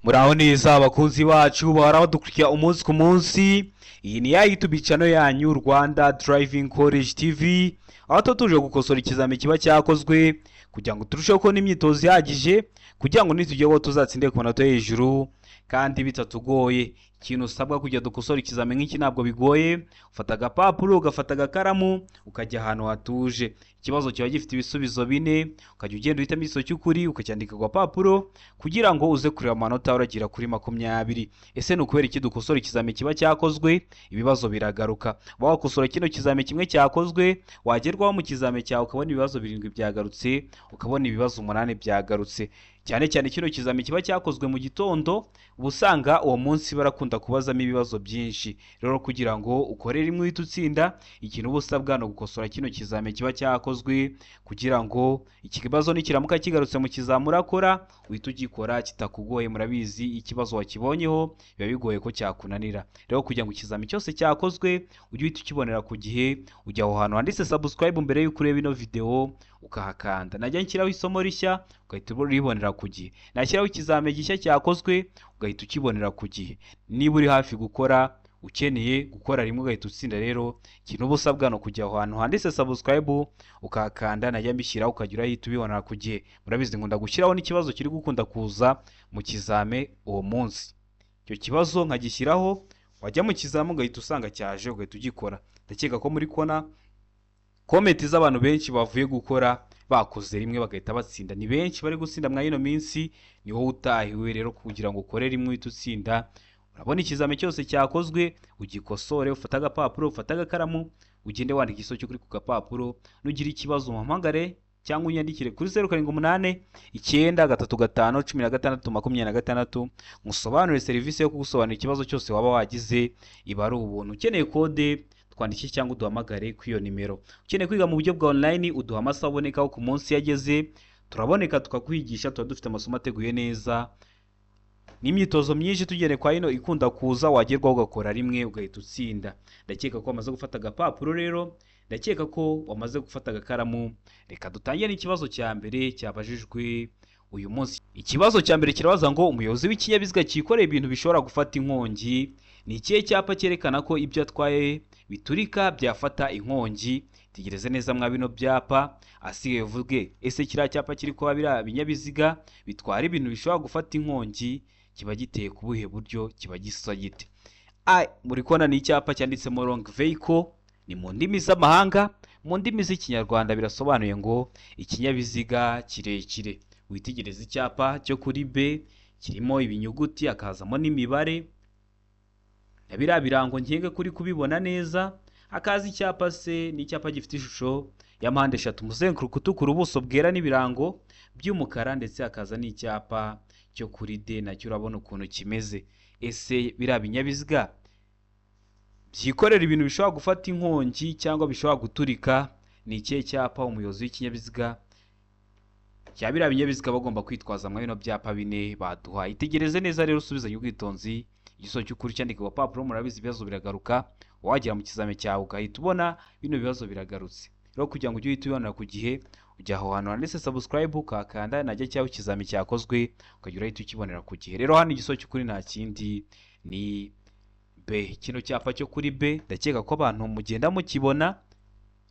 Muraho neza, abakunzi bacu bahora badukurikira umunsi ku munsi. Iyi ni ya YouTube channel yanyu, Rwanda Driving College TV, aho tuba tuje gukosora ikizami kiba cyakozwe kugira ngo turusheho kubona imyitozo ihagije, kugira ngo nitujyaho tuzatsinde ku manota yo hejuru kandi bitatugoye. Ikintu usabwa kugira dukosora ikizami nk'iki ntabwo bigoye: ufata agapapuro, ugafata agakaramu, ukajya ahantu hatuje. Ikibazo kiba gifite ibisubizo bine, ukajya ugenda uhitamo igisubizo cy'ukuri, ukacyandika ku gapapuro kugira ngo uze kureba amanota uragira kuri 20. Ese ni ukubera iki dukosora ikizami kiba cyakozwe? Ibibazo biragaruka. Wakosora kino kizami kimwe cyakozwe, wagerwaho mu kizami cyawe ukabona ibibazo birindwi byagarutse, ukabona ibibazo umunani byagarutse. Cyane cyane kino kizami kiba cyakozwe mu gitondo, uba usanga uwo munsi barakunda kubazamo ibibazo byinshi. Rero kugira ngo ukore rimwe uhite utsinda, ikintu uba usabwa ni ugukosora kino kizami kiba cyakozwe, kugira ngo ikibazo nikiramuka kigarutse mu kizami urakora uhite ugikora kitakugoye. Murabizi, ikibazo wakibonyeho biba bigoye ko cyakunanira. Rero kugira ngo ikizami cyose cyakozwe ujye uhita ukibonera ku gihe, ujya aho hantu handitse subscribe mbere y'uko ureba ino video, ukahakanda. Najya nshyiraho isomo rishya, ugahita uribonera ku gihe. Nashyiraho ikizami gishya cyakozwe, ugahita ukibonera ku gihe. Niba uri hafi gukora, ukeneye gukora rimwe ugahita utsinda, rero ikintu uba usabwa ni ukujya aho hantu handitse subscribe, ukahakanda. Najya mbishyiraho, ukajya urahita ubibonera ku gihe. Murabizi, nkunda gushyiraho n'ikibazo kiri gukunda kuza mu kizame uwo munsi. Icyo kibazo nkagishyiraho, wajya mu kizame ugahita usanga cyaje, ugahita ugikora. Ndakeka ko muri kubona comment z'abantu benshi bavuye gukora, bakoze rimwe bagahita batsinda. Ni benshi bari gutsinda mwa ino minsi, ni wowe utahiwe. Rero kugira ngo ukore rimwe uhite utsinda, urabona ikizami cyose cyakozwe ugikosore. Ufate agapapuro, ufate agakaramu, ugende wandika igisubizo cy'ukuri ku gapapuro. Nugira ikibazo umuhamagare cyangwa unyandikire kuri 0789351626, musobanurire. Serivisi yo kugusobanurira ikibazo cyose waba wagize iba ari ubuntu. Ukeneye kode, twandike cyangwa uduhamagare kuri iyo nimero. Ukeneye kwiga mu buryo bwa online, uduha amasaha abonekaho ku munsi yageze, turaboneka tukakwigisha. Tuba dufite amasomo ateguye neza n'imyitozo myinshi tugendeye kwa ino ikunda kuza, wagerwaho ugakora rimwe ugahita utsinda. Ndakeka ko wamaze gufata agapapuro rero, ndakeka ko wamaze gufata agakaramu. Reka dutangire n'ikibazo cya mbere cyabajijwe uyu munsi. Ikibazo cya mbere kirabaza ngo: umuyobozi w'ikinyabiziga cyikoreye ibintu bishobora gufata inkongi, ni ikihe cyapa cyerekana ko ibyo atwaye biturika, byafata inkongi? Tegereze neza mwa bino byapa, asigaye uvuge: ese kiriya cyapa kiri kuba biriya binyabiziga bitwara ibintu bishobora gufata inkongi kiba giteye ku buhe buryo, kiba gisa gite? A, muri kubona ni icyapa cyanditsemo long vehicle, ni mu ndimi z'amahanga. Mu ndimi z'Ikinyarwanda birasobanuye ngo ikinyabiziga kirekire. Witegereze icyapa cyo kuri B, kirimo ibinyuguti, hakazamo n'imibare na biriya birango, nkenge kuri kubibona neza. Hakaza icyapa C, ni icyapa gifite ishusho ya mpande eshatu, umuzenguruko utukura, ubuso bwera n'ibirango by'umukara. Ndetse hakaza n'icyapa cyo kuri D, nacyo urabona ukuntu kimeze. Ese biriya binyabiziga byikorera ibintu bishobora gufata inkongi cyangwa bishobora guturika, ni ikihe cyapa umuyobozi w'ikinyabiziga cya biriya binyabiziga bagomba kwitwaza muri bino byapa bine baduhaye? Itegereze neza rero, usubizanye ubwitonzi, igisubizo cy'ukuri cyandika ku gapapuro. Murabizi, ibibazo biragaruka, wagera mu kizami cyawe ugahita ubona bino bibazo biragarutse. Rero kugira ngo ujye uhita ubibonera ku gihe, ujya aho hantu handitse subscribe, ukahakanda. Najya cyangwa ikizami cyakozwe, ukajya urahita ukibonera ku gihe. Rero hano igisubizo cy'ukuri nta kindi, ni B, kino cyapa cyo kuri B. Ndakeka ko abantu mugenda mukibona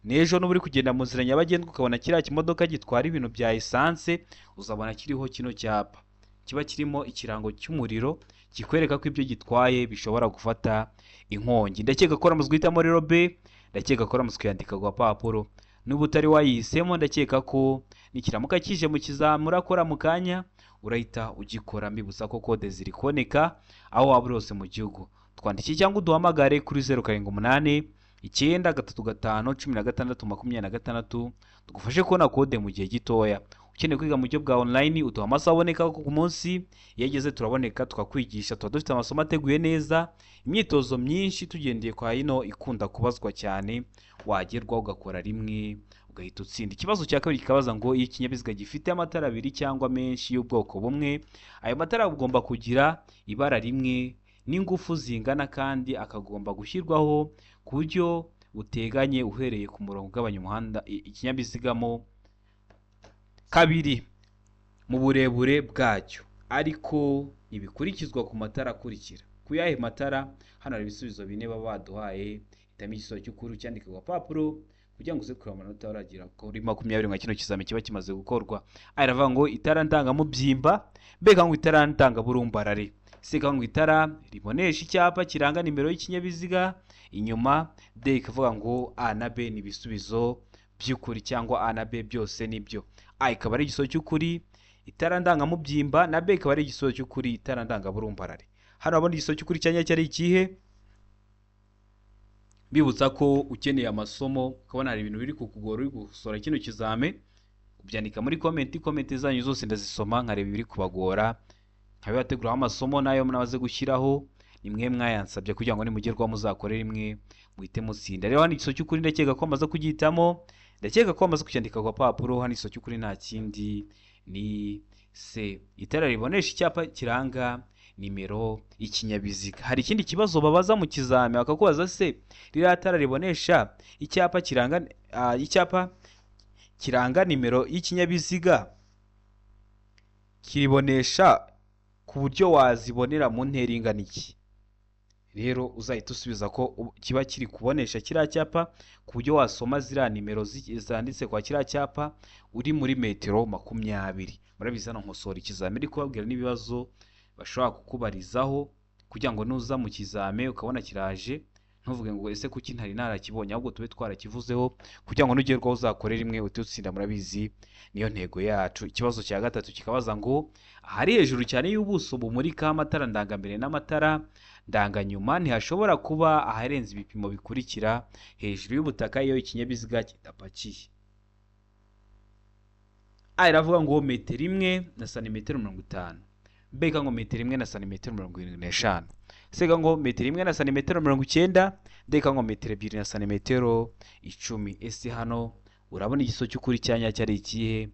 n'ejo. Nuba uri kugenda mu nzira nyabagendwa, ukabona kiriya kimodoka gitwara ibintu bya esanse, uzabona kiriho kino cyapa kiba kirimo ikirango cy'umuriro, kikwereka ko ibyo gitwaye bishobora gufata inkongi. Ndakeka ko uramaze guhitamo rero B, ndakeka ko uramaze kuyandika ku gapapuro. Niba utari wayihisemo, ndakeka ko nikiramuka kije mu kizami urakora mu kanya urahita ugikora. Mbibutsa ko kode ziri kuboneka aho waba uri hose mu gihugu. Twandike cyangwa uduhamagare kuri 0789351626, tugufashe kubona kode mu gihe gitoya. Ukeneye kwiga mu buryo bwa online, uduha amasaha aboneka ku munsi iyo ageze, turaboneka tukakwigisha. Tuba dufite amasomo ateguye neza, imyitozo myinshi tugendeye kwa ino ikunda kubazwa cyane, wagerwaho ugakora rimwe ugahita utsinda. Ikibazo cya kabiri kikabaza ngo: iyo ikinyabiziga gifite amatara abiri cyangwa menshi y'ubwoko bumwe, ayo matara agomba kugira ibara rimwe n'ingufu zingana, kandi akagomba gushyirwaho ku buryo buteganye uhereye ku murongo ugabanya umuhanda ikinyabiziga mo kabiri mu burebure bwacyo, ariko ntibikurikizwa ku matara akurikira. Ku yahe matara? Hano hari ibisubizo bine baba baduhaye. Hitamo igisubizo cy'ukuri ucyandike ku gapapuro kugira ngo uze kureba amanota uragira kuri 20 nka kino kizami kiba kimaze gukorwa. A iravuga ngo itara ndangamubyimba, B ikavuga ngo itara ndangaburumbarare, C ikavuga ngo itara ribonesha icyapa kiranga nimero y'ikinyabiziga inyuma, D ikavuga ngo A na B ni ibisubizo by'ukuri cyangwa A na B byose nibyo. A ikaba ari igisubizo cy'ukuri itara ndangamubyimba, na B ikaba ari igisubizo cy'ukuri itara ndangaburumbarare. Hano urabona igisubizo cy'ukuri cya nyacyo ari ikihe? Bibutsa ko ukeneye amasomo, ukabona hari ibintu biri kukugora uri gukosora kino kizame, ubyandika muri comment. Comment zanyu zose ndazisoma nkareba ibiri kubagora, nkabibateguraho amasomo nayo munabaze gushyiraho, ni mwe mwayansabye kugira ngo nimugerwaho muzakore rimwe muhite mutsinda. Rero hano igisubizo cy'ukuri ndakeka ko amaze kugihitamo, ndakeka ko amaze kucyandika ku gapapuro. Hano igisubizo cy'ukuri nta kindi ni C, itara ribonesha icyapa kiranga nimero y'ikinyabiziga. Hari ikindi kibazo babaza mu kizami, bakakubaza se ririya tara ribonesha icyapa kiranga icyapa kiranga nimero y'ikinyabiziga kiribonesha ku buryo wazibonera mu ntera ingana iki? Rero uzahita usubiza ko kiba kiri kubonesha kiriya cyapa ku buryo wasoma ziriya nimero zanditse kwa kiriya cyapa uri muri metero 20. Murabizi hano nkosora ikizami iri kubabwira n'ibibazo bashobora kukubarizaho kugira ngo nuza mu kizame ukabona kiraje ntuvuge ngo ese kuki ntari narakibonye, ahubwo tube twarakivuzeho kugira ngo nugerwaho uzakore rimwe uhite utsinda. Murabizi niyo ntego yacu. Ikibazo cya gatatu kikabaza ngo ahari hejuru cyane y'ubuso bumurika amatara ndangambere n'amatara ndanganyuma ntihashobora kuba aharenze ibipimo bikurikira hejuru y'ubutaka iyo ikinyabiziga kidapakiye. A iravuga ngo metero 1 na santimetero 50, B ngo metero 1 na santimetero 75, C ngo metero 1 na santimetero 90, D ngo metero 2 na santimetero 10. Ese hano urabona igisubizo cy'ukuri cya nyacyo ari ikihe?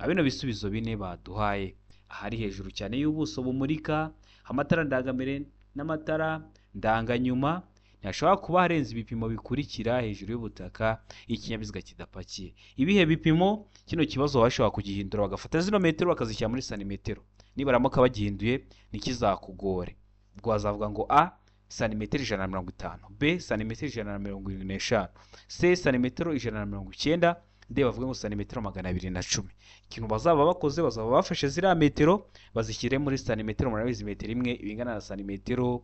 Bino bisubizo bine baduhaye, ahari hejuru cyane y'ubuso bumurika amatara ndangambere n'amatara ndanganyuma ntihashobora kuba harenze ibipimo bikurikira hejuru y'ubutaka ikinyabiziga kidapakiye. Ibihe bipimo? Kino kibazo bashobora kugihindura bagafata zino metero bakazishyira muri santimetero, nibaramuka bagihinduye ntikizakugore. Ubwo bazavuga ngo A santimetero 150, B santimetero 175, C santimetero 190, D bavuga ngo santimetero 210. Ikintu bazaba bakoze, bazaba bafashe ziriya metero bazishyire muri santimetero. Murabizi metero 1 ibingana na santimetero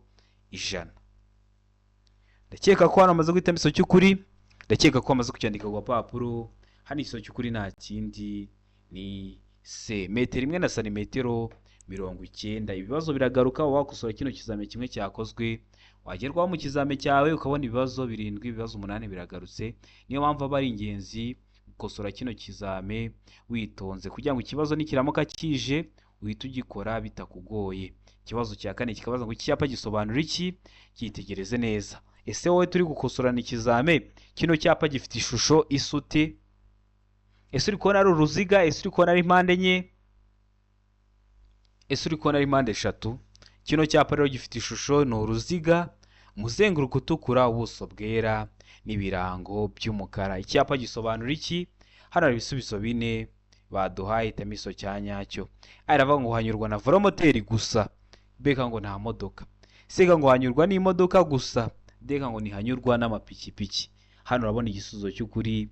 100. Ndakeka ko hano amaze guhitamo igisubizo cy'ukuri, ndakeka ko amaze kucyandika ku gapapuro. Hano igisubizo cy'ukuri nta kindi ni C, metero 1 na santimetero 90. Ibibazo biragaruka, wakosora kino kizame kimwe cyakozwe, wagerwaho mu kizame cyawe ukabona ibibazo 7, ibibazo 8 biragarutse. Niyo mpamvu aba ari ingenzi gukosora kino kizame witonze kugira ngo ikibazo nikiramuka kije uhite ugikora bitakugoye. Ikibazo cya kane kikabaza ngo iki cyapa gisobanura iki? Cyitegereze neza. Ese wowe turi gukosorana ikizame, kino cyapa gifite ishusho isute? Ese uri kubona ari uruziga? Ese uri kubona ari impande enye? Ese uri kubona ari impande eshatu? Kino cyapa rero gifite ishusho ni uruziga, umuzenguruko utukura, ubuso bwera n'ibirango by'umukara. Icyapa gisobanura iki? Hano hari ibisubizo bine baduhaye, hitamo igiso cya nyacyo. A iravuga ngo hanyurwa na velomoteri gusa, B ngo nta modoka, C ngo hanyurwa n'imodoka gusa, D ngo ntihanyurwa n'amapikipiki. Hano urabona igisubizo cy'ukuri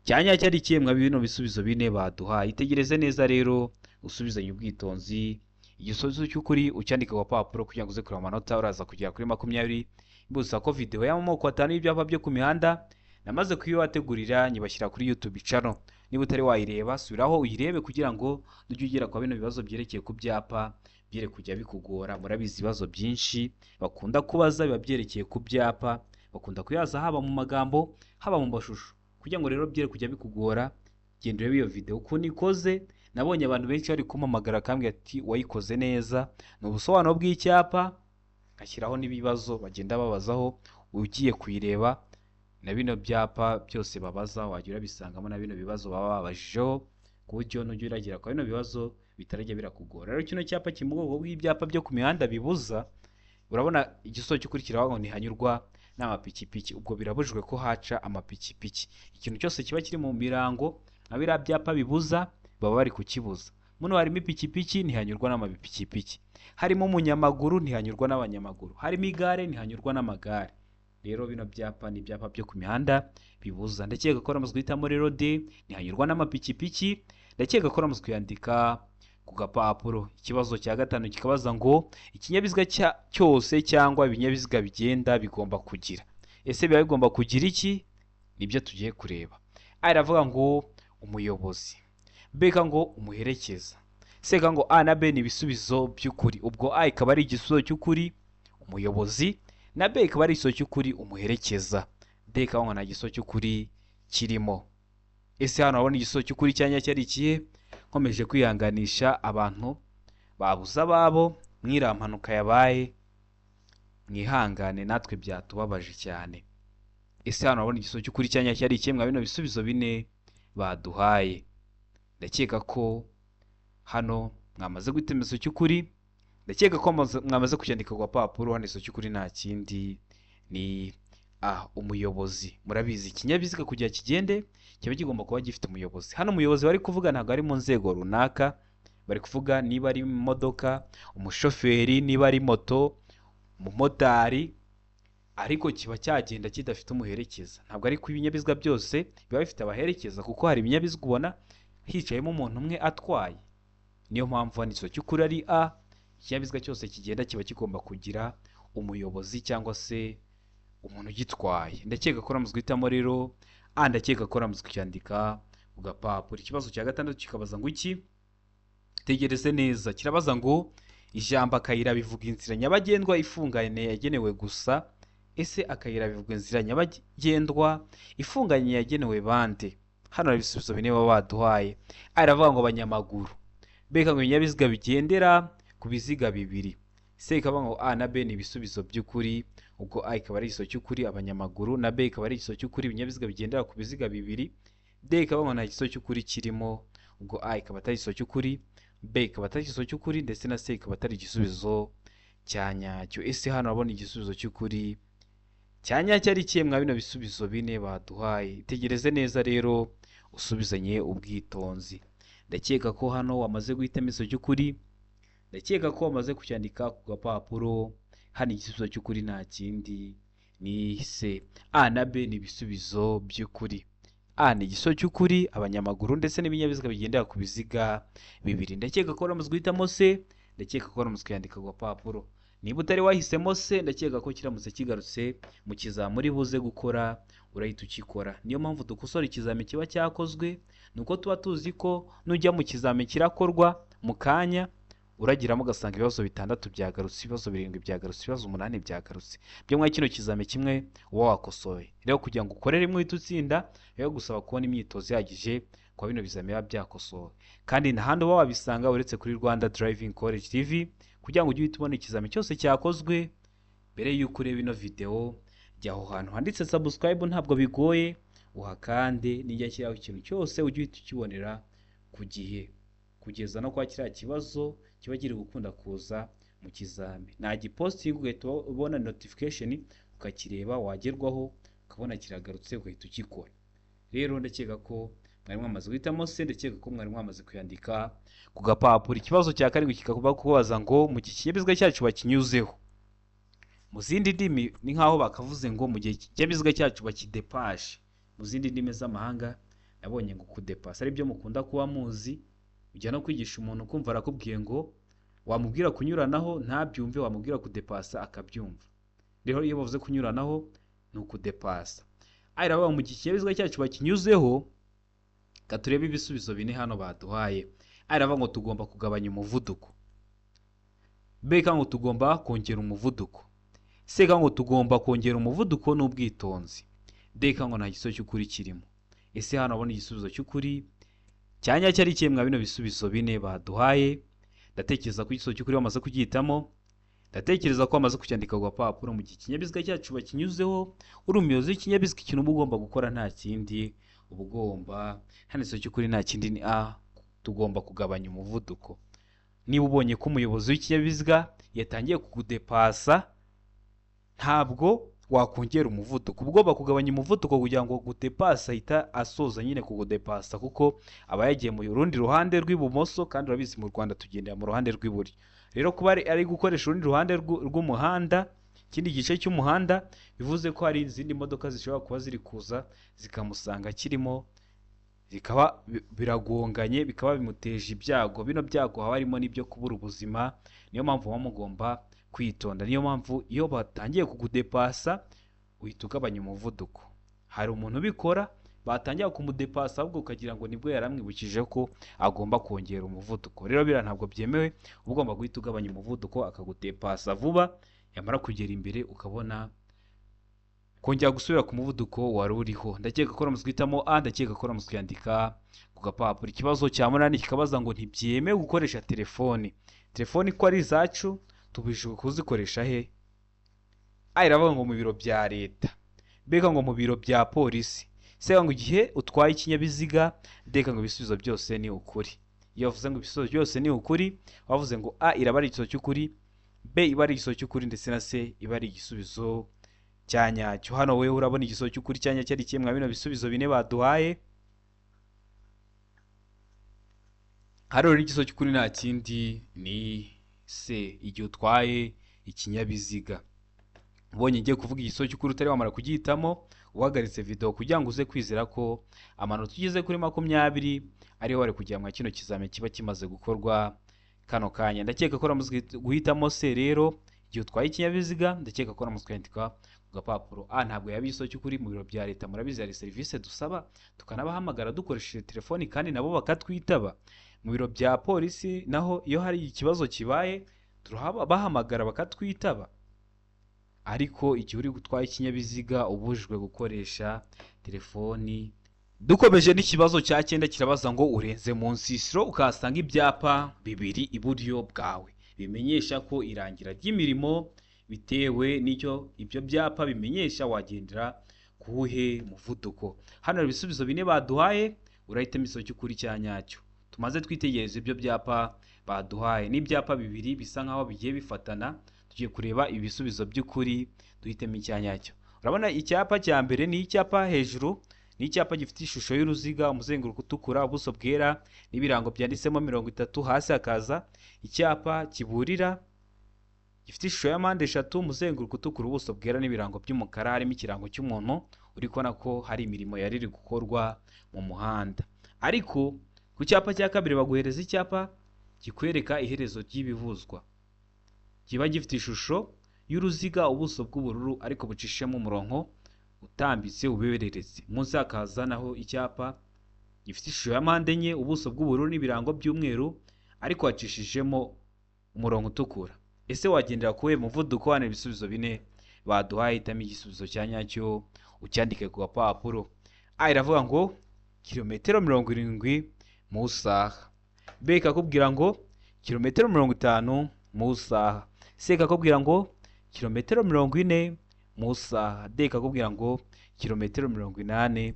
cya nyacyo ari ikihe mwa bino bisubizo bine baduhaye? Itegereze neza rero, usubizanye ubwitonzi igisubizo cy'ukuri ucyandika ku gapapuro kugira ngo uze kureba amanota uraza kugera kuri 20. Mbibutsa ko video y'amoko 5 y'ibyapa byo ku mihanda namaze kuyibategurira nyibashyira kuri YouTube channel. Niba utari wayireba subiraho uyirebe kugira ngo ujye ugera kwa bino bibazo byerekeye ku byapa byere kujya bikugora. Murabizi ibibazo byinshi bakunda kubaza biba byerekeye ku byapa, bakunda kuyaza haba mu magambo haba mu mashusho. Kugira ngo rero byere kujya bikugora, genda urebe iyo video ukuntu ikoze. Nabonye abantu benshi bari kumpamagara akambwira ati wayikoze neza, ni ubusobanuro bw'icyapa, ngashyiraho n'ibibazo bagenda babazaho. Ugiye kuyireba na bino byapa byose babaza wajya urabisangamo na bino bibazo baba babajijeho, ku buryo nujya uragera kwa bino bibazo bitarajya birakugora. Rero kino cyapa kiri mu bwoko bw'ibyapa byo ku mihanda bibuza. Urabona igisubizo cy'ukurikiraho ngo ntihanyurwa n'amapikipiki, ubwo birabujijwe ko haca amapikipiki. Ikintu cyose kiba kiri mu mirango nka biriya byapa bibuza baba bari kukibuza. Muno harimo ipikipiki, ntihanyurwa n'amapikipiki. Harimo umunyamaguru, ntihanyurwa n'abanyamaguru. Harimo igare, ntihanyurwa n'amagare. Rero bino byapa ni ibyapa byo ku mihanda bibuza. Ndakeka ko ramaze guhitamo rero D, ntihanyurwa n'amapikipiki. Ndakeka ko ramaze kuyandika ku gapapuro. Ikibazo cya gatanu kikabaza ngo ikinyabiziga cyose cyangwa ibinyabiziga bigenda bigomba kugira. Ese biba bigomba kugira iki? Nibyo tugiye kureba. A iravuga ngo umuyobozi, B ngo umuherekeza, C ngo A na B ni ibisubizo by'ukuri. Ubwo A ikaba ari igisubizo cy'ukuri, umuyobozi, na B ikaba ari igisubizo cy'ukuri, umuherekeza. D ikaba ngo nta gisubizo cy'ukuri kirimo. Ese hano urabona igisubizo cy'ukuri cya nyacyo ari ikihe? Nkomeje kwihanganisha abantu babuze ababo mwiriya mpanuka yabaye, mwihangane, natwe byatubabaje cyane. Ese hano urabona igisubizo cy'ukuri cya nyacyo ari ikihe mwa bino bisubizo bine baduhaye? Ndakeka ko hano mwamaze guhitamo igisubizo cy'ukuri. Ndakeka ko mwamaze kucyandika ku gapapuro. Hano igisubizo cy'ukuri nta kindi ni A, umuyobozi. Murabizi, ikinyabiziga kugira kigende kiba kigomba kuba gifite umuyobozi. Hano umuyobozi bari kuvuga ntabwo ari mu nzego runaka, bari kuvuga niba ari imodoka, umushoferi, niba ari moto, umumotari, ariko kiba cyagenda kidafite umuherekeza. Ntabwo ari ko ibinyabiziga byose biba bifite abaherekeza, kuko hari ibinyabiziga ubona hicayemo umuntu umwe atwaye. Niyo mpamvu hano igisubizo cy'ukuri ari A, ikinyabiziga cyose kigenda kiba kigomba kugira umuyobozi cyangwa se umuntu ugitwaye. Ndakeka ko ramaze guhitamo rero A, ndakeka ko ramaze kucyandika ku gapapuro. Ikibazo cya gatandatu kikabaza ngo iki? Tegereze neza. Kirabaza ngo ijambo akayira bivuga inzira nyabagendwa ifunganye yagenewe gusa. Ese akayira bivuga inzira nyabagendwa ifunganye yagenewe bande? Hano hari ibisubizo bine baba baduhaye. A iravuga ngo abanyamaguru, B ngo ibinyabiziga bigendera ku biziga bibiri, C ikavuga ngo A na B ni ibisubizo by'ukuri. Ubwo A ikaba ari igisubizo cy'ukuri, abanyamaguru, na B ikaba ari igisubizo cy'ukuri, ibinyabiziga bigendera ku biziga bibiri. D ikaba ngo nta gisubizo cy'ukuri kirimo. Ubwo A ikaba atari igisubizo cy'ukuri, B ikaba atari igisubizo cy'ukuri, ndetse na C ikaba atari igisubizo cya nyacyo. Ese hano urabona igisubizo cy'ukuri cya nyacyo ari ikihe mwa bino bisubizo bine baduhaye? Itegereze neza rero, usubizanye ubwitonzi. Ndakeka ko hano wamaze guhitamo igisubizo cy'ukuri. Ndakeka ko wamaze kucyandika ku gapapuro. Hano igisubizo cy'ukuri nta kindi ni C. A na B ni ibisubizo by'ukuri. A ni igisubizo cy'ukuri, abanyamaguru ndetse n'ibinyabiziga bigendera ku biziga bibiri. Ndakeka ko wamaze guhitamo C. Ndakeka ko wamaze kuyandika ku gapapuro. Niba utari wahisemo C, ndakeka ko kiramutse kigarutse mu kizami uri buze gukora urahita ukikora. Niyo mpamvu dukosora ikizami kiba cyakozwe, ni uko tuba tuzi ko nujya mu kizami kirakorwa mu kanya uragiramo ugasanga ibibazo 6 byagarutse, ibibazo 7 byagarutse, ibibazo 8 byagarutse. Byo mwa kino kizami kimwe uba wakosoye. Rero kugira ngo ukore rimwe uhite utsinda, biba gusaba kubona imyitozo ihagije kwa bino bizami biba byakosowe. Kandi nta handi uba wabisanga uretse kuri Rwanda Driving College TV, kugira ngo ujye uhita ubona ikizami cyose cyakozwe mbere y'uko ureba ino video. Jya aho hantu handitse subscribe, ntabwo bigoye, uhakande, nijya kiriho ikintu cyose ujye uhita ukibonera ku gihe, kugeza no kwa kiriya kibazo kiba kiri gukunda kuza mu kizami. Nagipostinga ugahita ubona notification ukakireba, wagerwaho ukabona kiragarutse ugahita ukikora. Rero ndakeka ko mwari mwamaze guhitamo C, ndakeka ko mwari mwamaze kuyandika ku gapapuro. Ikibazo cya karindwi kikakuba kubaza ngo mu gihe ikinyabiziga cyacu bakinyuzeho. Mu zindi ndimi ni nkaho bakavuze ngo mu gihe ikinyabiziga cyacu bakidepashe. Mu zindi ndimi z'amahanga nabonye ngo kudepasa ari byo mukunda kuba muzi. Ujya no kwigisha umuntu ukumva arakubwiye ngo wamubwira kunyuranaho ntabyumve, wamubwira kudepasa akabyumva. Rero iyo bavuze kunyuranaho ni ukudepasa. A iravuga mu gihe ikinyabiziga cyacu bakinyuzeho. Reka turebe ibisubizo bine hano baduhaye. A iravuga ngo tugomba kugabanya umuvuduko, B ngo tugomba kongera umuvuduko, C ngo tugomba kongera umuvuduko n'ubwitonzi, D ngo nta gisubizo cy'ukuri kirimo. Ese hano urabona igisubizo cy'ukuri cya nyacyo ari ikihe mwa bino bisubizo bine baduhaye? Ndatekereza ko igisubizo cy'ukuri bamaze kugihitamo. Ndatekereza ko bamaze kucyandika ku gapapuro. Mu gihe ikinyabiziga cyacu bakinyuzeho, uri umuyobozi w'ikinyabiziga, ikintu uba ugomba gukora nta kindi, uba ugomba, hano igisubizo cy'ukuri nta kindi ni A, tugomba kugabanya umuvuduko. Niba ubonye ko umuyobozi w'ikinyabiziga yatangiye kugudepasa, ntabwo wakongera umuvuduko. Ubwo bakugabanya umuvuduko kugira ngo gudepasa ahita asoza nyine kugudepasa, kuko aba yagiye mu rundi ruhande rw'ibumoso, kandi urabizi mu Rwanda tugendera mu ruhande rw'iburyo. Rero kuba ari gukoresha urundi ruhande rw'umuhanda, ikindi gice cy'umuhanda, bivuze ko hari izindi modoka zishobora kuba ziri kuza zikamusanga kirimo, bikaba biragonganye, bikaba bimuteje ibyago. Bino byago haba harimo n'ibyo kubura ubuzima. Niyo mpamvu muba mugomba kwitonda. Niyo mpamvu iyo batangiye kugudepasa uhita ugabanya umuvuduko. Hari umuntu ubikora, batangira kumudepasa ahubwo ukagira ngo nibwo yaramwibukije ko agomba kongera umuvuduko. Rero biriya ntabwo byemewe, uba ugomba guhita ugabanya umuvuduko akagudepasa vuba, yamara kugera imbere ukabona kongera gusubira ku muvuduko wari uriho. Ndakeka ko uramutse uhitamo A, ndakeka ko uramutse uyandika ku gapapuro. Ikibazo cya munani kikabaza ngo ntibyemewe gukoresha telefoni. Telefoni ko ari izacu, tubujijwe kuzikoresha he? A iravuga ngo mu biro bya leta, B ngo mu biro bya polisi, C ngo igihe utwaye ikinyabiziga, D ngo ibisubizo byose ni ukuri. Iyo bavuze ngo ibisubizo byose ni ukuri, bavuze ngo A iraba ari igisubizo cy'ukuri, B iba ari igisubizo cy'ukuri, ndetse na C iba ari igisubizo cya nyacyo. Hano wewe urabona igisubizo cy'ukuri cya nyacyo ari kimwe mwa bino bisubizo bine baduhaye. Hano rero igisubizo cy'ukuri nta kindi ni C, igihe utwaye ikinyabiziga. Ubonye ngiye kuvuga igisubizo cy'ukuri utari wamara kugihitamo, uhagaritse video kugira ngo uze kwizera ko amanota ugeze kuri 20 ariyo wari kujya mwa kino kizami kiba kimaze gukorwa kano kanya. Ndakeka ko uramaze guhitamo C rero igihe utwaye ikinyabiziga, ndakeka ko uramaze kwandika ku gapapuro. A ntabwo yaba igisubizo cy'ukuri. Mu biro bya leta murabizi hari serivisi dusaba, tukanabahamagara dukoresheje telefoni kandi nabo bakatwitaba. Mu biro bya polisi naho iyo hari ikibazo kibaye turabahamagara bakatwitaba. Ariko igihe uri gutwara ikinyabiziga ubujijwe gukoresha telefoni. Dukomeje n'ikibazo cya 9 kirabaza ngo urenze mu nsisiro ukahasanga ibyapa bibiri iburyo bwawe bimenyesha ko irangira ry'imirimo, bitewe n'icyo ibyo byapa bimenyesha wagendera kuwuhe muvuduko. Hano hari ibisubizo bine baduhaye, urahitamo igisubizo cy'ukuri cya nyacyo. Tumaze twitegereza ibyo byapa baduhaye, n'ibyapa bibiri bisa nkaho bigiye bifatana. Tugiye kureba ibisubizo by'ukuri duhitemo icya nyacyo. Urabona icyapa cya mbere ni icyapa hejuru, ni icyapa gifite ishusho y'uruziga, umuzenguruko utukura, ubuso bwera n'ibirango byanditsemo 30. Hasi hakaza icyapa kiburira gifite ishusho ya mpande eshatu, umuzenguruko utukura, ubuso bwera n'ibirango by'umukara, harimo ikirango cy'umuntu uri kubona ko hari imirimo yari iri gukorwa mu muhanda. Ariko ku cyapa cya kabiri baguhereza icyapa kikwereka iherezo ry'ibivuzwa, kiba gifite ishusho y'uruziga, ubuso bw'ubururu ariko bucishemo umurongo utambitse ubebereretse. Munsi hakaza naho icyapa gifite ishusho ya mpande enye, ubuso bw'ubururu n'ibirango by'umweru ariko hacishijemo umurongo utukura. Ese wagendera kuwe muvuduko? Hano ibisubizo bine baduhaye, hitamo igisubizo cya nyacyo ucyandike ku gapapuro. A iravuga ngo kilometero 70 mu isaha, B ikakubwira ngo kilometero 50 mu isaha, C ikakubwira ngo kilometero 40 mu isaha, D ikakubwira ngo kilometero 80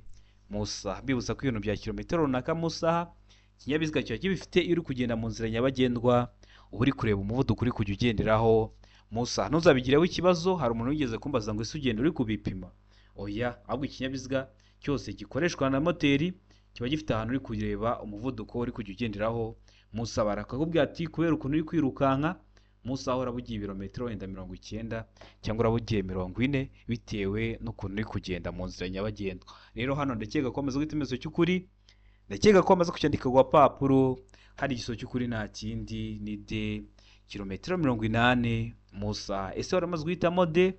mu isaha. Bibutsa ko ibintu bya kilometero runaka mu isaha ikinyabiziga kiba kibifite. Iyo uri kugenda mu nzira nyabagendwa uba uri kureba umuvuduko uri kujya ugenderaho mu isaha. Ntuzabigireho ikibazo. Hari umuntu wigeze kumbaza ngo ese ugenda uri kubipima? Oya, ahubwo ikinyabiziga cyose gikoreshwa na moteri kiba gifite ahantu uri kureba umuvuduko uri kujya ugenderaho mu isaha. Barakakubwira ati kubera ukuntu uri kwirukanka mu isaha uraba ugiye ibirometero wenda 90 cyangwa uraba ugiye 40 bitewe n'ukuntu uri kugenda mu nzira nyabagendwa. Rero hano ndakeka ko amaze guhita igisubizo cy'ukuri, ndakeka ko amaze kucyandika ku gapapuro. Hari igisubizo cy'ukuri nta kindi ni D, kilometero 80 mu isaha. Ese wari umaze guhitamo D?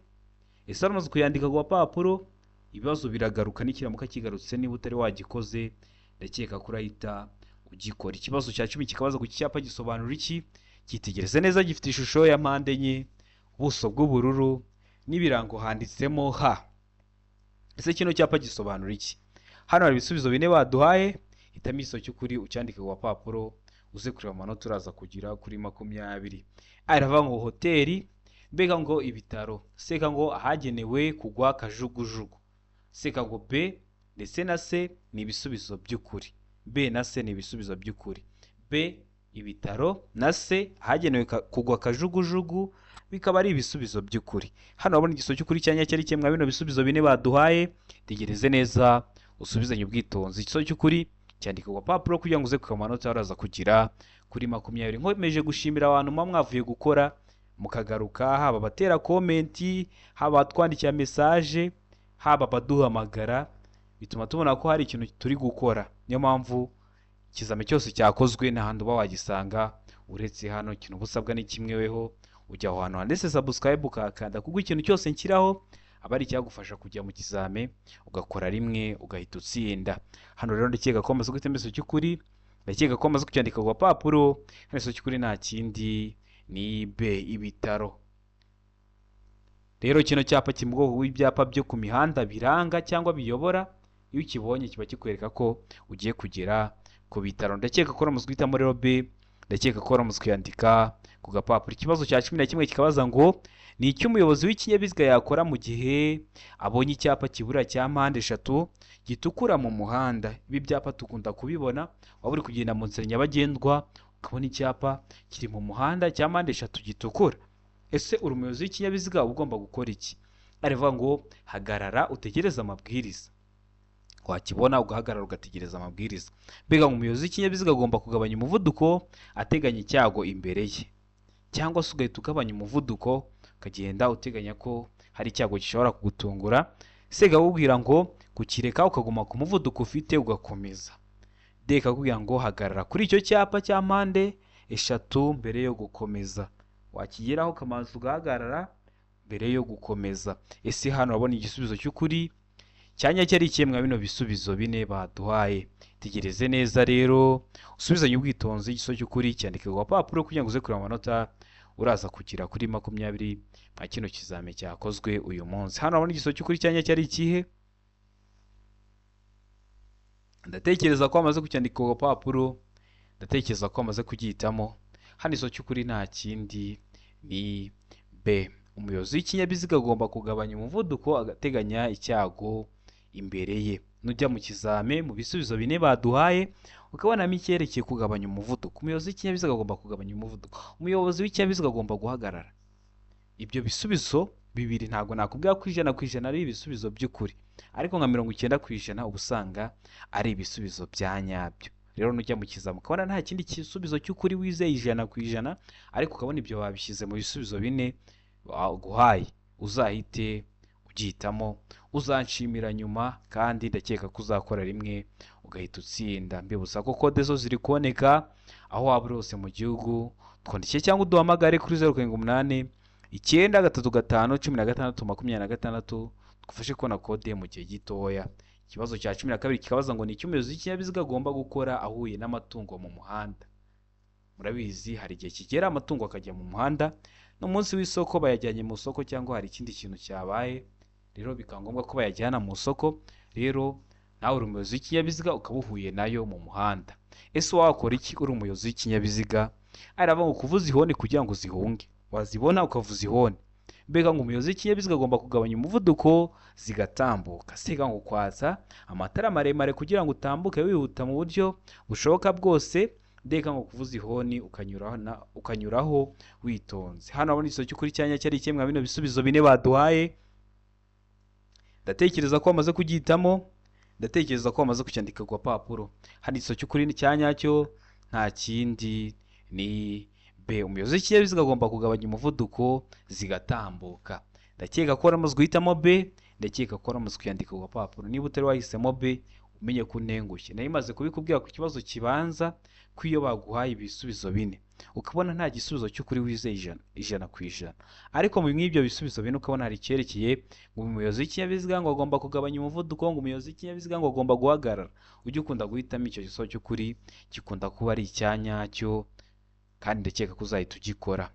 Ese wari umaze kuyandika ku gapapuro? Ibibazo biragaruka nikiramuka kigarutse, niba utari wagikoze ndakeka ko urahita ugikora. Ikibazo cya 10 kikabaza ku cyapa gisobanura iki? Cyitegereze neza, gifite ishusho ya mpande enye, ubuso bw'ubururu n'ibirango handitsemo H. Ese kino cyapa gisobanura iki? Hano hari ibisubizo bine baduhaye, hitamo igisubizo cy'ukuri ucyandike ku gapapuro, uze kureba amanota uraza kugira kuri 20. A iravuga ngo hoteli, B ngo ibitaro, C ngo ahagenewe kugwa kajugujugu, C ngo B ndetse na C ni ibisubizo by'ukuri. B na C ni ibisubizo by'ukuri. B ibitaro na C ahagenewe kugwa kajugujugu, bikaba ari ibisubizo by'ukuri. Hano urabona igisubizo cy'ukuri cya nyacyo ari kimwe bino bisubizo bine baduhaye. Tegereze neza, usubizanye ubwitonzi. Igisubizo cy'ukuri cyandika ku gapapuro kugira ngo uze ku manota uraza kugira kuri 20. Nkomeje gushimira abantu muba mwavuye gukora mukagaruka, haba abatera comment, haba abatwandikira message, haba abaduhamagara, bituma tubona ko hari ikintu turi gukora. Niyo mpamvu ikizami cyose cyakozwe nta handi uba wagisanga uretse hano. Ikintu uba usabwa ni kimwe: weho ujya aho hantu handitse subscribe ukahakanda, kuko ikintu cyose nshyiraho aba ari icyagufasha kujya mu kizame ugakora rimwe ugahita utsinda. Hano rero ndakeka ko wamaze guhitamo igisubizo cy'ukuri, ndakeka ko wamaze kucyandika ku gapapuro. Hano igisubizo cy'ukuri nta kindi, ni B, ibitaro. Rero kino cyapa kiri mu bwoko bw'ibyapa byo ku mihanda biranga cyangwa biyobora. Iyo ukibonye kiba kikwereka ko ugiye kugera ku bitaro. Ndakeka ko wamaze guhitamo rero B, ndakeka ko wamaze kuyandika ku gapapuro. Ikibazo cya 11 kikabaza ngo: ni icyo umuyobozi w'ikinyabiziga yakora mu gihe abonye icyapa kiburira cya mpande eshatu gitukura mu muhanda? Ibi byapa dukunda kubibona, waba uri kugenda mu nzira nyabagendwa ukabona icyapa kiri mu muhanda cya mpande eshatu gitukura. Ese uri umuyobozi w'ikinyabiziga, uba ugomba gukora iki? Aravuga ngo hagarara utegereze amabwiriza. Wakibona ugahagarara ugategereza amabwiriza. Mbega ngo umuyobozi w'ikinyabiziga agomba kugabanya umuvuduko ateganya icyago imbere ye, cyangwa se ugahita ugabanya umuvuduko ukagenda uteganya ko hari icyago gishobora kugutungura. C ikakubwira ngo kukireka ukaguma ku muvuduko ufite ugakomeza. D ikakubwira ngo hagarara kuri icyo cyapa cya mpande eshatu mbere yo gukomeza. Wakigeraho ukamanza ugahagarara mbere yo gukomeza. Ese hano urabona igisubizo cy'ukuri cya nyacyo ari ikihe mwa bino bisubizo bine baduhaye? Tegereze neza rero, usubizanye ubwitonzi. Igisubizo cy'ukuri cyandike ku gapapuro kugira ngo uze kureba amanota uraza kugira kuri 20 mwa kino kizami cyakozwe uyu munsi. Hano urabona igisubizo cy'ukuri cya nyacyo ari ikihe? Ndatekereza ko wamaze kucyandika ku gapapuro, ndatekereza ko wamaze kugihitamo. Hano igisubizo cy'ukuri nta kindi, ni B. Umuyobozi w'ikinyabiziga agomba kugabanya umuvuduko agateganya icyago imbere ye. Nujya mu kizame, mu bisubizo bine baduhaye ukabonamo icyerekeye kugabanya umuvuduko, umuyobozi w'ikinyabiziga agomba kugabanya umuvuduko, umuyobozi w'ikinyabiziga agomba guhagarara, ibyo bisubizo bibiri ntabwo nakubwira ko 100% ari ibisubizo by'ukuri, ariko nka 90% uba usanga ari ibisubizo bya nyabyo. Rero nujya mu kizami ukabona nta kindi gisubizo cy'ukuri wizeye 100%, ariko ukabona ibyo babishyize mu bisubizo bine baguhaye, uzahite ugihitamo, uzanshimira nyuma, kandi ndakeka ko uzakora rimwe ugahita utsinda. Mbibutsa ko kode zo ziri kuboneka aho waba uri hose mu gihugu. Twandike cyangwa uduhamagare kuri 0789351626, tugufashe kubona kode mu gihe gitoya. Ikibazo cya 12 kikabaza ngo: ni icyo umuyobozi w'ikinyabiziga agomba gukora ahuye n'amatungo mu muhanda? Murabizi, hari igihe kigera amatungo akajya mu muhanda, n'umunsi w'isoko bayajyanye mu isoko, cyangwa hari ikindi kintu cyabaye, rero bikaba ngombwa ko bayajyana mu isoko. Rero nawe uri umuyobozi w'ikinyabiziga ukaba uhuye nayo mu muhanda, ese wakora iki uri umuyobozi w'ikinyabiziga? Aravuga ngo kuvuza ihoni kugira ngo zihunge, wazibona ukavuza ihoni. Mbega ngo umuyobozi w'ikinyabiziga agomba kugabanya umuvuduko zigatambuka. C ngo kwatsa amatara maremare kugira ngo utambuke wihuta mu buryo bushoboka bwose. D ngo kuvuza ihoni ukanyuraho witonze. Hano urabona igisubizo cy'ukuri cya nyacyo ari ikihe mwa bino bisubizo bine baduhaye? Ndatekereza ko wamaze kugihitamo, ndatekereza ko wamaze kucyandika ku gapapuro. Hano igisubizo cy'ukuri cya nyacyo nta kindi, ni B. Umuyobozi w'ikinyabiziga agomba kugabanya umuvuduko zigatambuka. Ndakeka ko waramaze guhitamo B, ndakeka ko waramaze kuyandika ku gapapuro. Niba utari wahisemo B, umenye ko untengushye. Nari maze kubikubwira ku kibazo kibanza ko iyo baguhaye ibisubizo bine ukabona nta gisubizo cy'ukuri wizeye 100%, ariko mu mw'ibyo bisubizo bine ukabona hari icyerekeye ngo umuyobozi w'ikinyabiziga ngo agomba kugabanya umuvuduko, ngo umuyobozi w'ikinyabiziga ngo agomba guhagarara, ujye ukunda guhitamo icyo gisubizo cy'ukuri, gikunda kuba ari icya nyacyo, kandi ndakeka ko uzahita ugikora.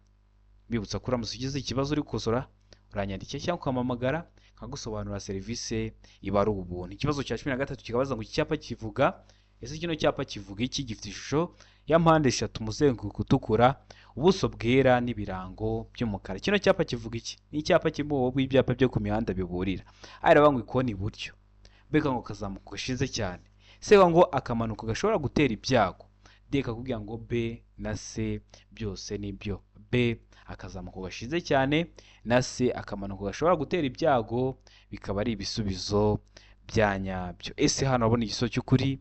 Mbibutsa ko uramutse ugize ikibazo uri gukosora, uranyandikira cyangwa ukampamagara nkagusobanurira, serivisi iba ari ubuntu. Ikibazo cya 13 kikabaza ngo: iki cyapa kivuga, ese kino cyapa kivuga iki? Gifite ishusho ya mpande eshatu, umuzenguruko utukura, ubuso bwera n'ibirango by'umukara. Kino cyapa kivuga iki? Ni icyapa kiri mu bwoko bw'ibyapa byo ku mihanda biburira. Aravuga ngo ikoni iburyo, mbega ngo kazamuka gashinze cyane. C ngo akamanuko gashobora gutera ibyago. D ikakubwira ngo B na C byose nibyo. B akazamuko gashize cyane na C akamanuko gashobora gutera ibyago, bikaba ari ibisubizo bya nyabyo. Ese hano urabona igisubizo cy'ukuri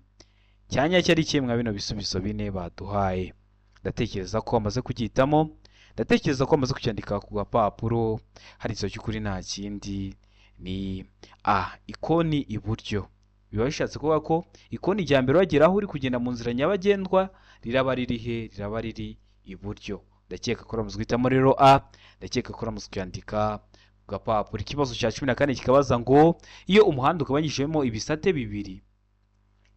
cya nyacyo ari kimwe mwa bino bisubizo bine baduhaye? Ndatekereza ko wamaze kugihitamo, ndatekereza ko wamaze kucyandika ku gapapuro. Hari igisubizo cy'ukuri nta kindi, ni A, ikoni iburyo. Biba bishatse kuvuga ko ikoni rya mbere wagera aho uri kugenda mu nzira nyabagendwa riraba riri he? Riraba riri iburyo. Ndakeka ko uramaze guhitamo rero A, ndakeka ko uramaze kuyandika ku gapapuro. Ikibazo cya 14 kikabaza ngo iyo umuhanda ugabanyijemo ibisate bibiri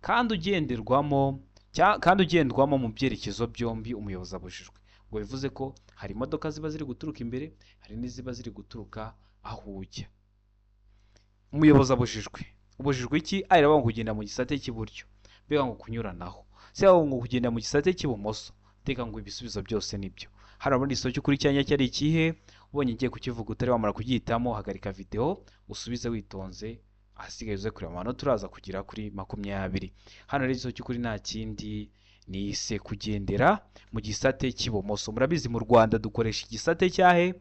kandi ugenderwamo kandi ugendwamo mu byerekezo byombi, umuyobozi abujijwe. Ubwo bivuze ko hari imodoka ziba ziri guturuka imbere, hari n'iziba ziri guturuka aho ujya. Umuyobozi abujijwe, ubujijwe iki? A iravuga ngo kugenda mu gisate cy'iburyo, B ngo kunyuranaho, C ngo kugenda mu gisate cy'ibumoso, D ngo ibisubizo byose nibyo. Hano urabona igisubizo cy'ukuri cya nyacyo ari ikihe? Ubonye ngiye kukivuga utari wamara kugihitamo, hagarika video usubize witonze, ahasigaye uze kureba amanota uraza kugera kuri 20. Hano rero igisubizo cy'ukuri nta kindi, ni C, kugendera mu gisate cy'ibumoso. Murabizi mu Rwanda dukoresha igisate cyahe?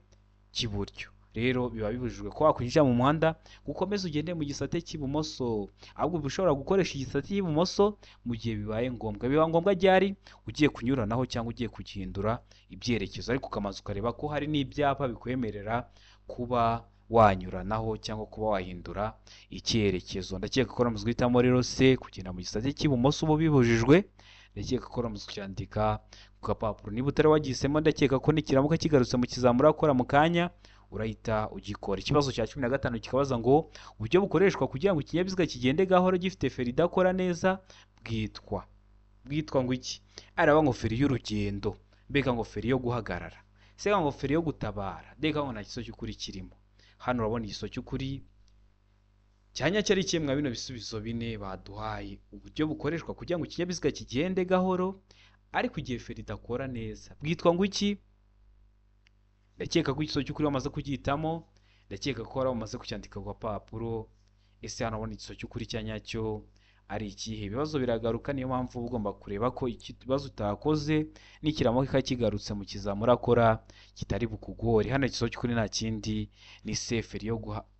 Cy'iburyo. Rero biba bibujijwe ko wakwinjira mu muhanda ngo ukomeze ugende mu gisate cy'ibumoso, ahubwo uba ushobora gukoresha igisate cy'ibumoso mu gihe bibaye ngombwa. Biba ngombwa ryari? Ugiye kunyuranaho cyangwa ugiye kugihindura ibyerekezo, ariko ukabanza ukareba ko hari n'ibyapa bikwemerera kuba wanyuranaho cyangwa kuba wahindura icyerekezo. Ndakeka ko uramaze guhitamo rero C, kugenda mu gisate cy'ibumoso uba bibujijwe. Ndakeka ko uramaze kucyandika ku gapapuro. Niba utari wagihisemo, ndakeka ko nikiramuka kigarutse mu kizamini urakora mu kanya urahita ugikora. Ikibazo cya 15 kikabaza ngo uburyo bukoreshwa kugira ngo ikinyabiziga kigende gahoro gifite feri idakora neza bwitwa ngo iki? Araba ngo feri y'urugendo, mbega ngo feri yo guhagarara, se ngo feri yo gutabara, ndeka ngo nta gisubizo cy'ukuri kirimo. Hano urabona igisubizo cy'ukuri cya nyacyo ari kimwe mwa bino bisubizo bine baduhaye. Uburyo bukoreshwa kugira ngo ikinyabiziga kigende gahoro ariko igihe feri idakora neza bwitwa ngo iki? Ndakeka ko igisubizo cy'ukuri wamaze kugihitamo, ndakeka ko wari wamaze kucyandika ku gapapuro. Ese hano urabona igisubizo cy'ukuri cya nyacyo ari ikihe? Ibibazo biragaruka, niyo mpamvu uba ugomba kureba ko ikibazo utakoze nikiramuka kigarutse mu kizamini urakora kitari bukugore. Hano igisubizo cy'ukuri nta kindi, ni C, feri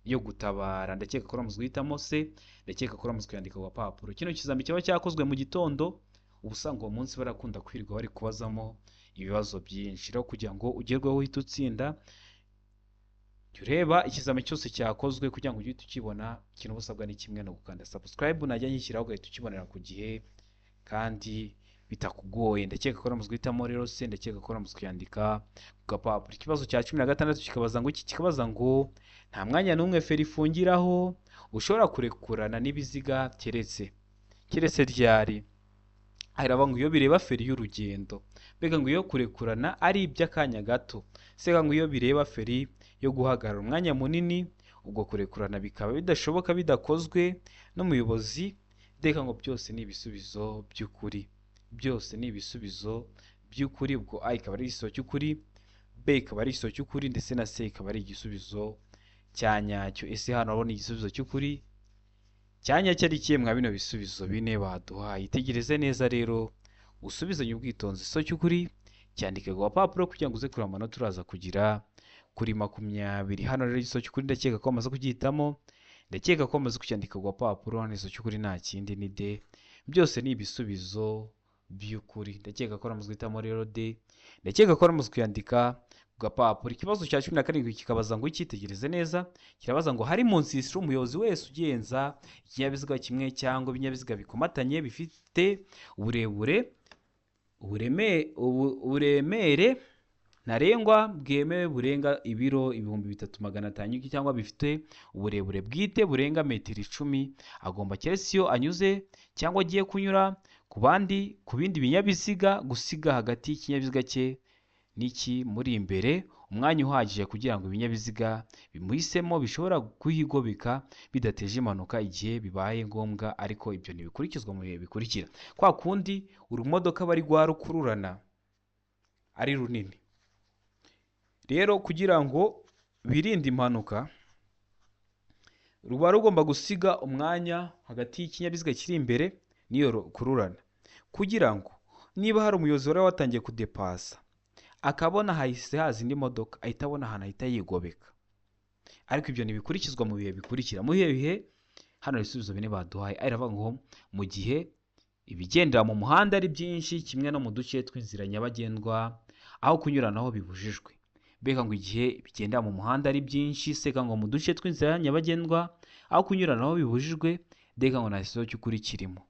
yo gutabara. Ndakeka ko uramaze guhitamo C, ndakeka ko uramaze kuyandika ku gapapuro. Kino kizamini kiba cyakozwe mu gitondo, uba usanga uwo munsi barakunda kwirirwa bari kubazamo ibibazo byinshi. Rero kugira ngo ugerweho uhite utsinda, jya ureba ikizamini cyose cyakozwe kugira ngo ujye uhita ukibona. Ikintu uba usabwa ni kimwe, ni ugukanda subscribe, najya nyishyiraho ugahita ukibonera ku gihe kandi bitakugoye. Ndakeka ko uramaze guhitamo rero C, ndakeka ko uramaze kuyandika ku gapapuro. Ikibazo cya 16 kikabaza ngo iki? Kikabaza ngo nta mwanya n'umwe feri ifungiraho ushobora kurekurana n'ibiziga keretse ryari? Haravuga ngo iyo bireba feri y'urugendo, mbega ngo iyo kurekurana ari iby'akanya gato, se ngo iyo bireba feri yo guhagarara umwanya munini, ubwo kurekurana bikaba bidashoboka bidakozwe n'umuyobozi. Reka ngo byose ni ibisubizo by'ukuri, byose ni ibisubizo by'ukuri. Ubwo A ikaba ari igisubizo cy'ukuri, B ikaba ari igisubizo cy'ukuri, ndetse na C ikaba ari igisubizo cya nyacyo. Ese hano urabona igisubizo cy'ukuri cya nyacyo ari ikihe mwa bino bisubizo bine baduhaye? Itegereze neza rero, usubizanye ubwitonzi igisubizo cy'ukuri, cyandike ku gapapuro kugira ngo uze kureba amanota uraza kugira kuri 20. Hano rero igisubizo cy'ukuri ndakeka ko wamaze kugihitamo, ndakeka ko wamaze kucyandika ku gapapuro. Hano igisubizo cy'ukuri nta kindi, ni D, byose ni ibisubizo by'ukuri. Ndakeka ko wamaze guhitamo rero D, ndakeka ko wamaze kuyandika ku gapapuro. Ikibazo cya 17 kikabaza ngo icyitegereze neza, kirabaza ngo hari mu nsisiro umuyobozi wese ugenza ikinyabiziga kimwe cyangwa ibinyabiziga bikomatanye bifite uburebure uburemere ntarengwa bwemewe burenga ibiro 3500 cyangwa bifite uburebure bwite burenga metero 10, agomba keretse iyo anyuze cyangwa agiye kunyura ku bandi ku bindi binyabiziga gusiga hagati y'ikinyabiziga cye n'iki muri imbere umwanya uhagije kugira ngo ibinyabiziga bimuhisemo bishobora kuhigobeka bidateje impanuka igihe bibaye ngombwa, ariko ibyo ntibikurikizwa mu bihe bikurikira. Kwa kundi urumodoka bari rwa rukururana ari runini, rero kugira ngo birinde impanuka ruba rugomba gusiga umwanya hagati y'ikinyabiziga kiri imbere n'iyo rukururana, kugira ngo Niba hari umuyobozi wari watangiye kudepasa, akabona hahise haza indi modoka, ahita abona ahantu ahita yigobeka. Ariko ibyo ntibikurikizwa mu bihe bikurikira. Mu bihe bihe hano ibisubizo bine baduhaye, aravuga ngo mu gihe ibigendera mu muhanda ari byinshi kimwe no mu duce tw'inzira nyabagendwa aho kunyuranaho bibujijwe. Mbega ngo igihe bigendera mu muhanda ari byinshi, seka ngo mu duce tw'inzira nyabagendwa aho kunyuranaho bibujijwe, ndeka ngo nta gisubizo cy'ukuri kirimo.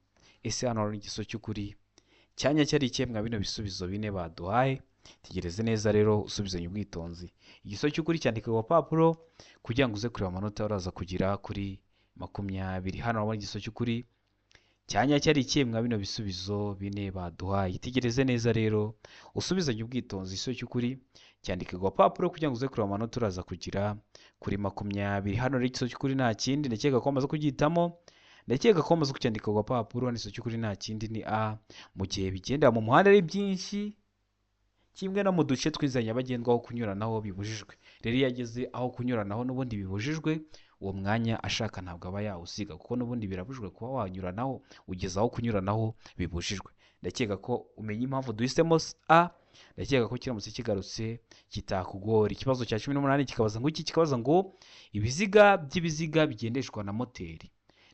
Ese hano hari igisubizo cy'ukuri cyanya cyari ikihe mwa bino bisubizo bine baduhaye? Tegereze neza rero, usubizanye ubwitonzi. Igisubizo cy'ukuri cyandika ku gapapuro kugira ngo uze kureba amanota uraza kugira kuri 20. Hano urabona igisubizo cy'ukuri cyanya cyari ikihe mwa bino bisubizo bine baduhaye? Itegereze neza rero, usubizanye ubwitonzi. Igisubizo cy'ukuri cyandika ku gapapuro kugira ngo uze kureba amanota uraza kugira kuri 20. Hano rero igisubizo cy'ukuri nta kindi, ndakeka ko wamaze kugihitamo, ndakeka ko wamaze kucyandika ku gapapuro. Hano igisubizo cy'ukuri nta kindi ni A. Mu gihe bigendera mu muhanda ari byinshi kimwe no mu duce tw'inzira nyabagendwa aho kunyuranaho bibujijwe. Rero iyo ageze aho kunyuranaho n'ubundi bibujijwe, uwo mwanya ashaka ntabwo aba yawusiga, kuko n'ubundi birabujijwe kuba wanyuranaho ugeze aho kunyuranaho bibujijwe. Ndakeka ko umenya impamvu duhisemo A. Ndakeka ko kiramutse kigarutse kitakugora. Ikibazo cya 18 kikabaza ngo iki? Kikabaza ngo ibiziga by'ibiziga bigendeshwa na moteri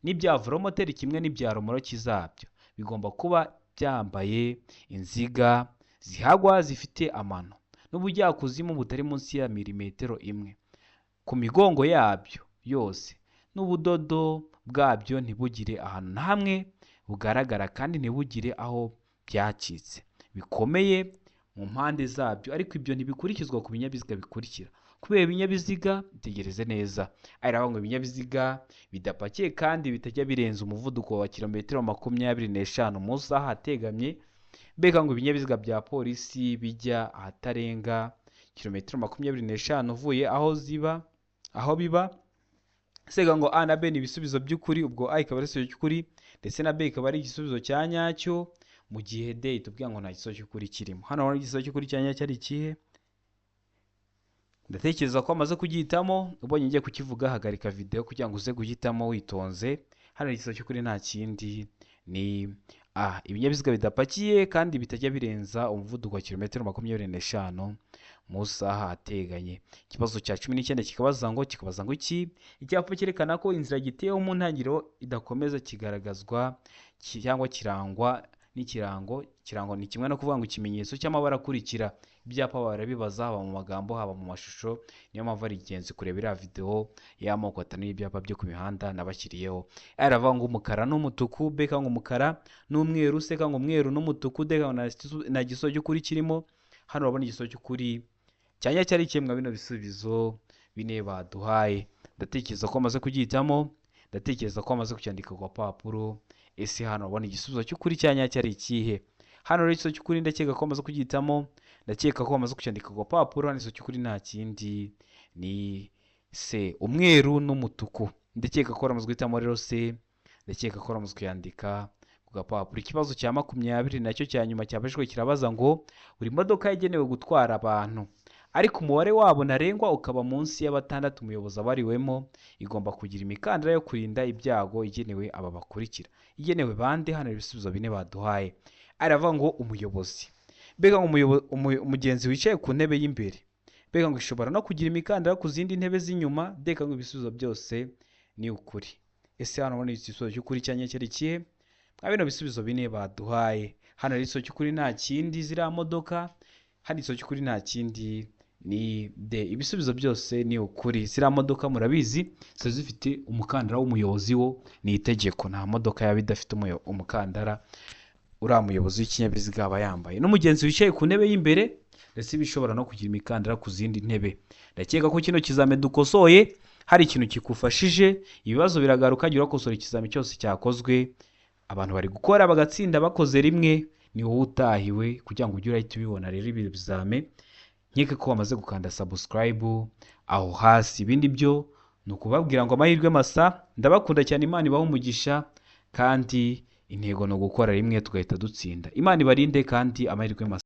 n'ibya velomoteri kimwe n'ibya romoroki zabyo bigomba kuba byambaye inziga zihagwa zifite amano n'ubujyakuzimu butari munsi ya milimetero 1 ku migongo yabyo yose, n'ubudodo bwabyo ntibugire ahantu na hamwe bugaragara kandi ntibugire aho byacitse bikomeye mu mpande zabyo. Ariko ibyo ntibikurikizwa ku binyabiziga bikurikira. Kubera ibinyabiziga, itegereze neza, aravuga ngo ibinyabiziga bidapakiye kandi bitajya birenza umuvuduko wa kilometero 25 mu isaha ateganye. Mbega ngo ibinyabiziga bya polisi bijya ahatarenga kilometero 25 uvuye aho ziba, aho biba. Sega ngo A na B ni ibisubizo by'ukuri, ubwo A ikaba ari igisubizo cy'ukuri ndetse na B ikaba ari igisubizo cya nyacyo, mu gihe D itubwira ngo nta gisubizo cy'ukuri kirimo. Hano hari igisubizo cy'ukuri cya nyacyo ari ikihe? Ndatekereza ko amaze kugihitamo. Ubonye ngiye kukivuga, hagarika video kugira ngo uze guhitamo witonze. Hano igisubizo cy'ukuri nta kindi ni A. Ibinyabiziga bidapakiye kandi bitajya birenza umuvuduko wa kilometero 25 mu isaha ateganye. Ikibazo cya 19 kikabaza ngo iki? Icyapa cyerekana ko inzira giteyeho mu ntangiriro idakomeza kigaragazwa cyangwa kirangwa n'ikirango. Ikirango ni kimwe no kuvuga ngo ikimenyetso cy'amabara akurikira. Ibyapa barabibaza haba mu magambo haba mu mashusho, niyo mpamvu ari ingenzi kureba iriya video y'amoko 5 y'ibyapa byo ku mihanda nabashyiriyeho. Aravuga ngo umukara n'umutuku, B ngo umukara n'umweru, C ngo umweru n'umutuku, D ngo nta gisubizo cy'ukuri kirimo. Hano urabona igisubizo cy'ukuri cyanya cyari kimwe bino bisubizo bine baduhaye. Ndatekereza ko amaze kugihitamo, ndatekereza ko amaze kucyandika ku gapapuro. Ese hano urabona igisubizo cy'ukuri cyanya cyari ikihe? Hano rero igisubizo cy'ukuri ndakeka ko amaze kugihitamo, ndakeka ko bamaze kucyandika ku gapapuro. Hano igisubizo cy'ukuri nta kindi ni C, umweru n'umutuku. Ndakeka ko bamaze guhitamo rero C, ndakeka ko bamaze kuyandika ku gapapuro. Ikibazo cya 20 nacyo cya nyuma cyabajijwe kirabaza ngo buri modoka yagenewe gutwara abantu ariko umubare wabo ntarengwa ukaba munsi ya 6 umuyobozi abariwemo, igomba kugira imikandara yo kurinda ibyago igenewe aba bakurikira. Igenewe bande? Hano ibisubizo bine baduhaye. Aravuga ngo umuyobozi, mbega ngo umugenzi wicaye ku ntebe y'imbere, mbega ngo ishobora no kugira imikandara ku zindi ntebe z'inyuma. Ndeka ngo ibisubizo byose ni ukuri. Ese hano ubona igisubizo cy'ukuri cyanya cyari ikihe? Mwa bino bisubizo bine baduhaye. Hano igisubizo cy'ukuri nta kindi, ziriya modoka. Hano igisubizo cy'ukuri nta kindi ni D. Ibisubizo byose ni ukuri. Ziriya modoka murabizi ziba zifite umukandara w'umuyobozi, wo ni itegeko, nta modoka yaba idafite umukandara uriya muyobozi w'ikinyabiziga aba yambaye. N'umugenzi wicaye ku ntebe y'imbere, ndetse bishobora no kugira imikandara ku zindi ntebe. Ndakeka ko kino kizame dukosoye hari ikintu kikufashije. Ibibazo biragaruka, jya urakosora ikizami cyose cyakozwe. Abantu bari gukora bagatsinda bakoze rimwe, ni wowe utahiwe kugira ngo ujye urahita ubibona. Rero ibi bizame, nkeka ko wamaze gukanda subscribe aho hasi. Ibindi byo ni ukubabwira ngo amahirwe masa, ndabakunda cyane, Imana ibahe umugisha, kandi intego ni ugukora rimwe tugahita dutsinda. Imana ibarinde kandi amahirwe masa.